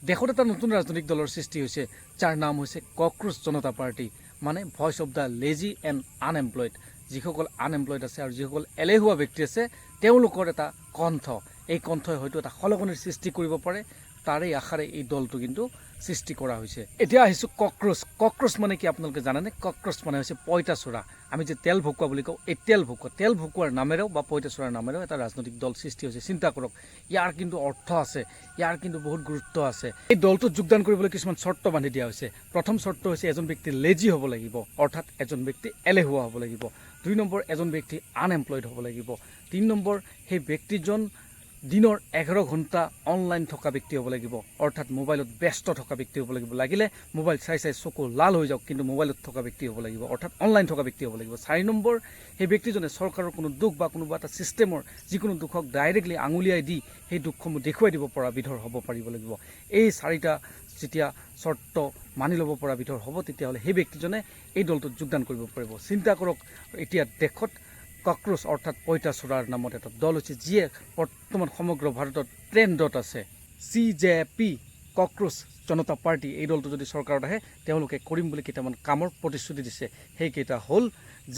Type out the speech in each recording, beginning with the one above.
দেশত এটা নতুন ৰাজনৈতিক দলৰ সৃষ্টি হৈছে, যাৰ নাম হৈছে কক্ৰোচ জনতা পাৰ্টি, মানে voice of the lazy and unemployed। যিসকল আনএমপ্লয়ড আছে আৰু যিসকল এলেহুৱা ব্যক্তি আছে, তেওঁলোকৰ এটা কণ্ঠ। এই কণ্ঠই হয়তো এটা খলকনিৰ সৃষ্টি কৰিব পাৰে। তাৰেই আশাৰে এই দলটো কিন্তু সৃষ্টি কৰা হৈছে। এতিয়া আহিছোঁ কক্ৰোচ। কক্ৰোচ মানে কি আপোনালোকে জানেনে? কক্ৰোচ মানে হৈছে পঁইতাচোৰা। আমি যে তেল ভকুৱা বুলি কওঁ, এই তেল ভকুৱা, তেল ভকুৱাৰ নামেৰেও বা পঁইতাচোৰাৰ নামেৰেও এটা ৰাজনৈতিক দল সৃষ্টি হৈছে। চিন্তা কৰক, ইয়াৰ কিন্তু অৰ্থ আছে, ইয়াৰ কিন্তু বহুত গুৰুত্ব আছে। এই দলটোত যোগদান কৰিবলৈ কিছুমান চৰ্ত বান্ধি দিয়া হৈছে। প্ৰথম চৰ্ত হৈছে এজন ব্যক্তি লেজি হ'ব লাগিব, অৰ্থাৎ এজন ব্যক্তি এলেহুৱা হ'ব লাগিব। 2 নম্বৰ, এজন ব্যক্তি আনএমপ্লয়ড হ'ব লাগিব। 3 নম্বৰ, সেই ব্যক্তিজন দিনৰ 11 ঘণ্টা অনলাইন থকা ব্যক্তি হ'ব লাগিব, অৰ্থাৎ মোবাইলত ব্যস্ত থকা ব্যক্তি হ'ব লাগিব। লাগিলে মোবাইল চাই চাই চকু লাল হৈ যাওক, কিন্তু মোবাইলত থকা ব্যক্তি হ'ব লাগিব, অৰ্থাৎ অনলাইন থকা ব্যক্তি হ'ব লাগিব। 4 নম্বৰ, সেই ব্যক্তিজনে চৰকাৰৰ কোনো দোষ বা কোনোবা এটা ছিষ্টেমৰ যিকোনো দোষক ডাইৰেক্টলি আঙুলিয়াই দি সেই দোষসমূহ দেখুৱাই দিব পৰা বিধৰ হ'ব পাৰিব লাগিব। এই চাৰিটা যেতিয়া চৰ্ত মানি ল'ব পৰা বিধৰ হ'ব, তেতিয়াহ'লে সেই ব্যক্তিজনে এই দলটোত যোগদান কৰিব পাৰিব। চিন্তা কৰক, এতিয়া দেশত কক্ৰোচ অৰ্থাৎ পঁইতাচোৰাৰ নামত এটা দল হৈছে, যিয়ে বৰ্তমান সমগ্ৰ ভাৰতত ট্ৰেণ্ডত আছে। চিজেপি, কক্ৰোচ জনতা পাৰ্টি, এই দলটো যদি চৰকাৰত আহে, তেওঁলোকে কৰিম বুলি কেইটামান কামৰ প্ৰতিশ্ৰুতি দিছে। সেইকেইটা হ'ল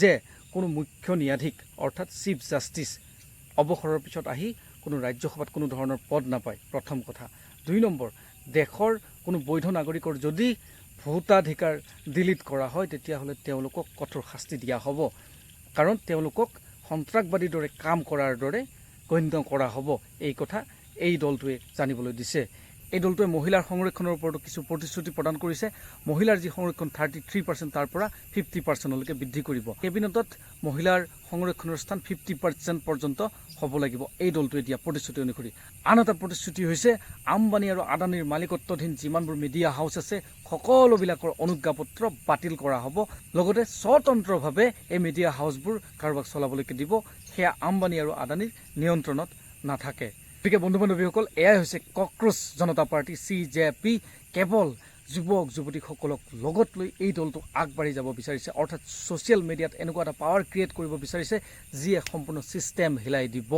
যে কোনো মুখ্য ন্যায়াধীশ অৰ্থাৎ চিফ জাষ্টিছ অৱসৰৰ পিছত আহি কোনো ৰাজ্যসভাত কোনো ধৰণৰ পদ নাপায়, প্ৰথম কথা। 2 নম্বৰ, দেশৰ কোনো বৈধ নাগৰিকৰ যদি ভোটাধিকাৰ ডিলিট কৰা হয়, তেতিয়াহ'লে তেওঁলোকক কঠোৰ শাস্তি দিয়া হ'ব, কাৰণ তেওঁলোকক সন্ত্ৰাসবাদীৰ দৰে কাম কৰাৰ দৰে গণ্য কৰা হ'ব। এই কথা এই দলটোৱে জানিবলৈ দিছে। এই দলটোৱে মহিলাৰ সংৰক্ষণৰ ওপৰতো কিছু প্ৰতিশ্ৰুতি প্ৰদান কৰিছে। মহিলাৰ যি সংৰক্ষণ 33%, তাৰ পৰা 50%লৈকে বৃদ্ধি কৰিব। কেবিনেটত মহিলাৰ সংৰক্ষণৰ স্থান 50% পৰ্যন্ত হ'ব লাগিব, এই দলটোৱে দিয়া প্ৰতিশ্ৰুতি অনুসৰি। আন এটা প্ৰতিশ্ৰুতি হৈছে আম্বানী আৰু আদানীৰ মালিকত্বাধীন যিমানবোৰ মিডিয়া হাউচ আছে, সকলোবিলাকৰ অনুজ্ঞাপত্ৰ বাতিল কৰা হ'ব। লগতে স্বতন্ত্ৰভাৱে এই মিডিয়া হাউচবোৰ কাৰোবাক চলাবলৈকে দিব, সেয়া আম্বানী আৰু আদানীৰ নিয়ন্ত্ৰণত নাথাকে। গতিকে বন্ধু বান্ধৱীসকল, এয়াই হৈছে কক্ৰোচ জনতা পাৰ্টি, চিজেপি। কেৱল যুৱক যুৱতীসকলক লগত লৈ এই দলটো আগবাঢ়ি যাব বিচাৰিছে, অৰ্থাৎ ছ'চিয়েল মিডিয়াত এনেকুৱা এটা পাৱাৰ ক্ৰিয়েট কৰিব বিচাৰিছে, যিয়ে সম্পূৰ্ণ ছিষ্টেম হিলাই দিব।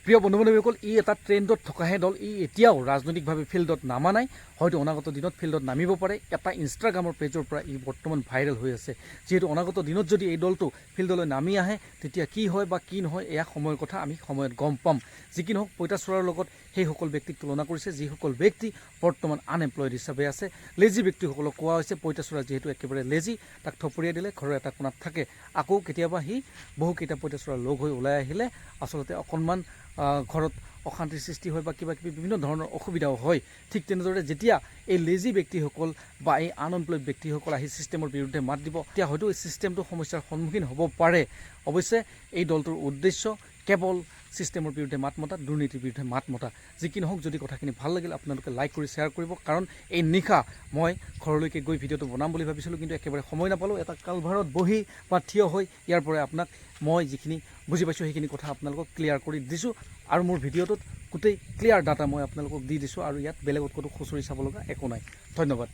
প্ৰিয় বন্ধু বান্ধৱীসকল, ই এটা ট্ৰেণ্ডত থকাহে দল। ই এতিয়াও ৰাজনৈতিকভাৱে ফিল্ডত নামা নাই। হয়তো অনাগত দিনত ফিল্ডত নামিব পাৰে। এটা ইনষ্টাগ্ৰামৰ পেজৰ পৰা ই বৰ্তমান ভাইৰেল হৈ আছে। যিহেতু অনাগত দিনত যদি এই দলটো ফিল্ডলৈ নামি আহে, তেতিয়া কি হয় বা কি নহয়, এয়া সময়ৰ কথা, আমি সময়ত গম পাম। যি কি নহওক, পঁইতাচোৰাৰ লগত সেইসকল ব্যক্তিক তুলনা কৰিছে, যিসকল ব্যক্তি বৰ্তমান আনএমপ্লয়ড হিচাপে আছে। লেজি ব্যক্তিসকলক কোৱা হৈছে পঁইতাচোৰা। যিহেতু একেবাৰে লেজি, তাক থপৰিয়াই দিলে ঘৰৰ এটা কোণাত থাকে। আকৌ কেতিয়াবা সি বহুকেইটা পঁইতাচোৰা লগ হৈ ওলাই আহিলে আচলতে অকণমান ঘৰত অশান্তিৰ সৃষ্টি হয় বা কিবা কিবি বিভিন্ন ধৰণৰ অসুবিধাও হয়। ঠিক তেনেদৰে যেতিয়া এই লেজি ব্যক্তিসকল বা এই আনএমপ্লয়ড ব্যক্তিসকল আহি ছিষ্টেমৰ বিৰুদ্ধে মাত দিব, তেতিয়া হয়তো এই ছিষ্টেমটো সমস্যাৰ সন্মুখীন হ'ব পাৰে। অৱশ্যে এই দলটোৰ উদ্দেশ্য কেৱল ছিষ্টেমৰ বিৰুদ্ধে মাত মতা, দুৰ্নীতিৰ বিৰুদ্ধে মাত মতা। যি কি নহওক, যদি কথাখিনি ভাল লাগিল, আপোনালোকে লাইক কৰি শ্বেয়াৰ কৰিব। কাৰণ এই নিশা মই ঘৰলৈকে গৈ ভিডিঅ'টো বনাম বুলি ভাবিছিলোঁ, কিন্তু একেবাৰে সময় নাপালোঁ। এটা কালভাৰত বহি বা থিয় হৈ ইয়াৰ পৰাই আপোনাক মই যিখিনি বুজি পাইছোঁ, সেইখিনি কথা আপোনালোকক ক্লিয়াৰ কৰি দিছোঁ আৰু মোৰ ভিডিঅ'টোত গোটেই ক্লিয়াৰ ডাটা মই আপোনালোকক দি দিছোঁ আৰু ইয়াত বেলেগত ক'তো খুচৰি চাব লগা একো নাই। ধন্যবাদ।